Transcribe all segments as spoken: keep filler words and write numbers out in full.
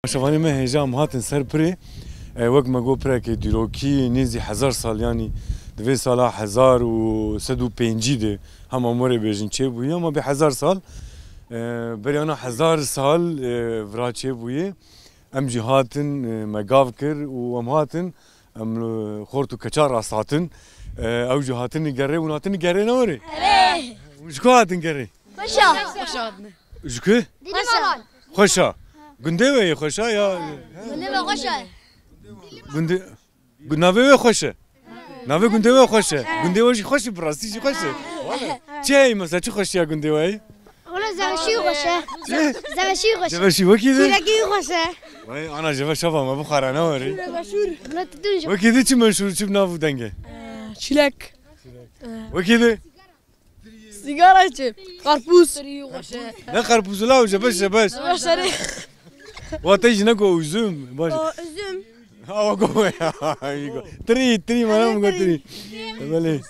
Şevanê me hêja em hatin ser pirê. E, wek me got, pirekê dîrokî nêzî hezar sal, yanî di vê sala hezar û sed û pêncî de hema morê bêjin çêbûye, ama bê hezar sal, e, beriyana hezar sal, e, vira çêbûye. Em jî hatin, e, me gav kir û em hatin, em, e, xort û keça rast hatin. E, ew jî hatin gerê, hûn hatin gerê ne were? Erê. Hûn ji ku hatin gerê? Xweşa. Xweşa hatine. Ji ku? Dîlî Malan. Xweşa. Gundê we yê xweşa ya? Gundê me xweşa. Gundê, gu-, navê we xweş e. Navê gundê we xweş e. Gundê we jî xweş e, bi rastî jî xweş e. Çi heye mesela, çi xweşiya gundê we ye? Wala zeveşî xweş e. Çi? Zeveşî xweş e. Zeveşî wekî de? Kûrekî xweş e. Vay ana, jeve şeva me bixwara ne were. Wala tu dûn jî. Wekî de çi meşhûr, çi bi nav û deng e? Çilek. Wekî de? Sigara çi? Karpuz. Ne karpuz la, jebeş, jebeş. Jebeş erê. Wa te jî ne go üzüm. Baş. O, üzüm. Ha, wa go ya. Trî, trî, mana min go trî. Belê.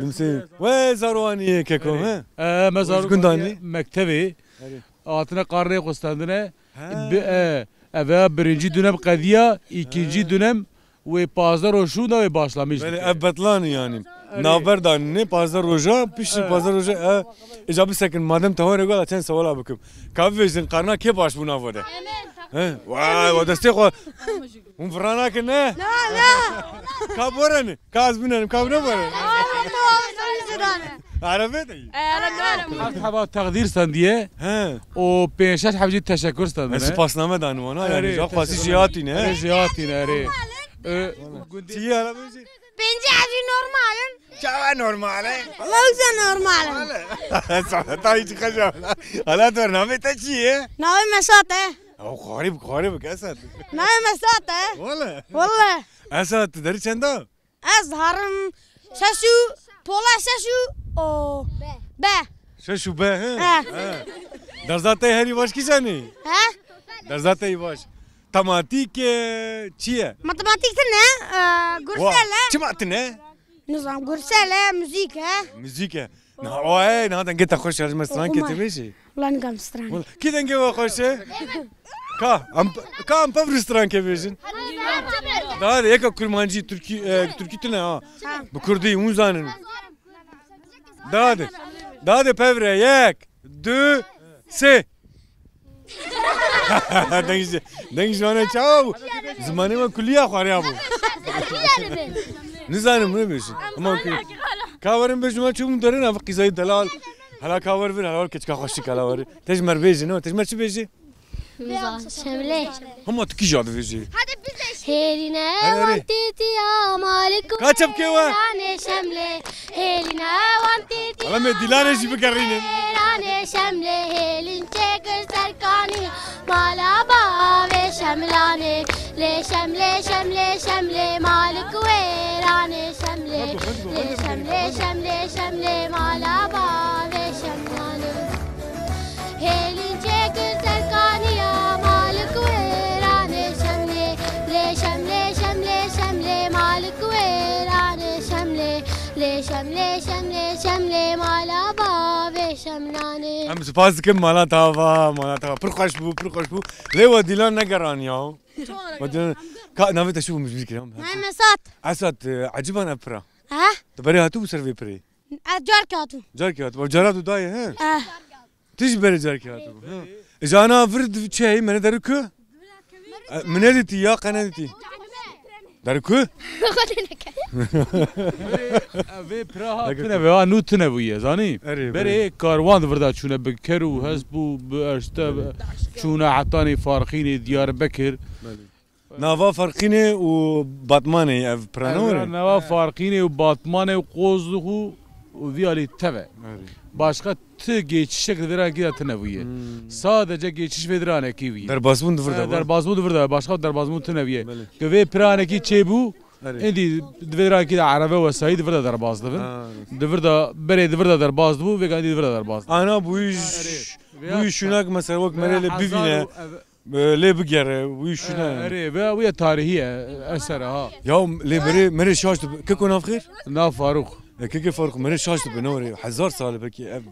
Dimsê. We zarowanî keko, he? E, me zaro-, gundanî mektebê. Erê. Hatine qarnê xwe stendine. He. Bi, e, ev ya birinci dönem qediya, ikinci dönem wê pazdeh roj şû da wê başlamış. Belê, ev betlanî yanî. Erê. Navber danîne pazdeh roja, piştî pazdeh roja, e, îca bisekin, madem te hore got, çend sewala bikim. Ka bivêjin, qarna kê baş bû nava de? He? Vay, wa destê xwe. Hûn vira nakin, ne? Na, na. Ka borenin. Ka ez binerim, ka ne borenin? Arabê de yî. Heft heba teqdîr stendiye. He. O pênc şeş heb jî teşekkür stendine. Ez spasname danim wana, yani, erê, ja xwasî jî hatîne, he? Erê, jî hatîne, erê. Çi ye, arabê jî? Pêncî heb jî normal in. Çawa normal e? Wekî normal in. Wale. Sana ta hiç kaja. Hala dur, navê te çi ye? Navê me Esat e. Ew xwarî bik, xwarî bik, Esat. Navê me Esat e. Wale. Wale. Esat, tu derî çenda? Ez herim şeş û, tola şeş û, o, be. Şeş û be, he? He. He. Derza te herî baş kîjan e? He? Derza te baş. Matematîk, e, çi ye? Matematîk tune, e, gursel e. Çima tune? Nizam, gursel e, muzîk e. Muzîk e. Na, o, e, na dengê te xweş e, ji me stran ke te bêjî. Wala nika em stran. Wala, kî dengê we xweş e? Ka, em, ka em pevri stran ke bêjin. Daha de yeka kurmancî, Türkî, e, Türkî tune ha. Bi kurdî, hûn zanin. Daha de. Daha de pevre, yek, du, sê. Deng ji, deng ji wana çawa bû? Zimanê me kuliya xwariya bû. Nizanim, ne bêjin. Ama ku-, ka werin bêjin, me çûbûm derin, ev qîzayî delal. Hala ka wer vir, hala wer keçika xweşik, hala wer. Te ji mer bêjin, ne? Te ji mer çi bêjî? Nizam, Şemlê. Hema tu kîja dibêjî? Hadi biz de işte. Hêrîne Hadi, hadi. Wan tîtiya malik û Kaç çepkê we? Hêranê Şemlê. Hêrîne wan tîtiya Hala me dîlanê jî bigerînin. Hêranê Şemlê, hêlîn çêkir serkaniya mala bavê Şemlanê. Lê Şemlê, Şemlê, Şemlê, malik wêranê Şemlê. Lê Şemlê, Şemlê, Şemlê, mala bavê Şemlanê. Hêlîn çêkir serkaniya malik wêranê Şemlê. Lê Şemlê, Şemlê, Şemlê, malik wêranê Şemlê. Lê Şemlê, Şemlê, Şemlê, mala bavê Şemlanê. Em spas dikin mala te ava, mala te ava. Pir xweş bû, pir xweş bû. Lê we dîlan negeraniya. We dîlan, ka, navê te çi bû, min ji bîr kir. Navê me Esat. Esat, e, eciban ev pira. Ha? Tu berê hatibû ser vê pirê? Ez carkê hatibû. Carkê hatibû. Ev cara tu dayê, he? Eh. Tu jî berê carkê hatibû, he? Îca ana vir di-, çi heyî, me ne derin ku? E, min nedîtî ya, qe nedîtî. Derin ku? Vê pira ha tune ve, ha nû tune bûye, zanî? Erê, Berê karwan di vir de çûne, bi ker û hesp û bi eşte çûne hetanî Farqînê, Diyarbekir. Belê. Nava Farqînê û Batmanê ev pira ne were? Nava Farqînê û Batmanê û Qozlixû û vî alî teve. Erê. Başka ti geçişek di vê ranekî de tune bûye. Hmm. Sadece geçiş vê di ranekî bûye. Derbasbûn di vir de, e, bû? Derbasbûn di vir de, başka derbasbûn tune bûye. Belê. Ku vê piranekî çêbû, erê, êdî di vê ranekî de erebe wesayî di vir de derbas dibin. Ha, erê. Di vir de, berê di vir de derbas dibû, vê gandî di vir de derbas dibû. Ana bûyî ş-, erê, bûyî şûnak mesela wek merê lê bivîne. Hezar û, ev-, Lê bigere, wî şûne. E, erê, ve wî tarihî ye, eser e, ha. Ya lê merê, merê şaş dibe. Keko nav xêr? Nav Farûq. E, keke Farûq, merê şaş dibe, ne were? Hezar sal e belkî ev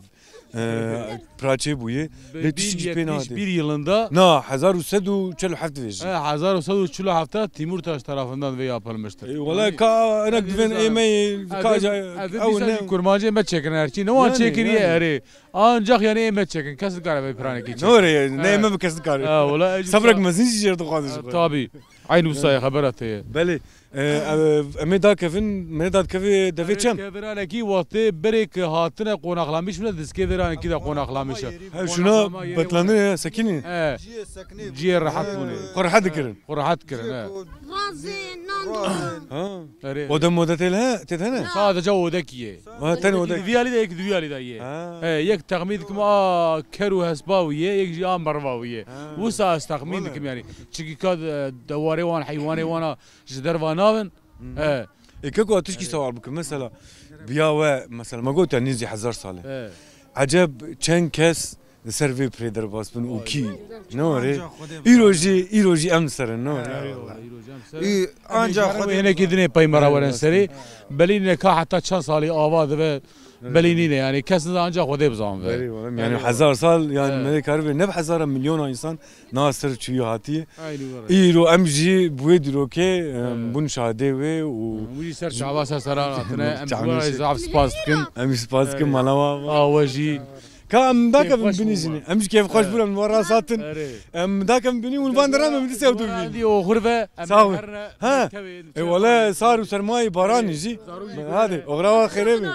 e, praçê bûye. Lê tiştî jî pê nehate. Bin yetmiş bir yılında. Na, hezar û sed û çil û heft vêjî. E, hezar û sed û çil û heft Timurtaş tarafından ve yapılmıştır. E, wala ka enek divên ê me, ka ca ew ne. Kurmancê me çekin her çî. Ne wan çekiriye erê. Ancak yani ê me çekin. Kes dikare ve piranekî çekin. Ne ore, ne ê me bi kes dikare. Ha, wala, e, sebrek mezin jî jêr dixwaze ji xwe. Tabii. Aynı wisa ye, xebera te ye. Belê. E, e, em ê dakevin, me dadkevê devê çem. Ke vêranekî wextê berê ke hatine qonaxlamîş bine, diskê vêranekî de qonaxlamîş e. Ha, şuna betlandine ya, sekinî. E, ciyê rehet bûne. Xwe rehet dikirin. Xwe rehet kirin, e. Razê, nan dixwin. Ha. Erê. Ode mode tê le, tê hene? Sadece odekî ye. Ha, tenê odek. Yek di vî alî de, yek di vî alî de ye. Ha. He, yek texmîn dikim a ker û hespa wî ye, yek jî a merva wî ye. Ha. Wisa ez texmîn dikim yani. Çikî ka, e, dewarê wan, heywanê wana ji derva navin. He. Ê keko, tişkî sewal bikim. Mesela, biya we, mesela, me got ya nêzî hezar sal e. He. Eceb çend kes li ser vê pirê derbas bin û kî? Ne were? Îro jî, îro jî em li ser in, ne were? Î, ancak Xwedê hinekî dinê peymara werin serê. Belî neka heta çend salî ava dibe, belî nîne yani. Kes niza ancak Xwedê bizan ve. Belî, yani hezar sal yani, me karibe ne bi hezara milyona insan na ser çûyî hatiye. Îro em jî bi wê dîrokê, em, bûn şahidê wê û wî jî ser çava ser seran hatine. Em ji we re zaf spas dikin. Em jî spas dikin, mala wa. A we jî. Ka em dakevin binî jî. Em jî kêfxweş bûn, em wan rast hatin. Em dakevin binî û van deran em dîsa ew dû bîn. Dî oxir ve em. Sağ ol. Ha. E wele sar û sermayê baranê jî. Hadi, oxira wa xêrê bin.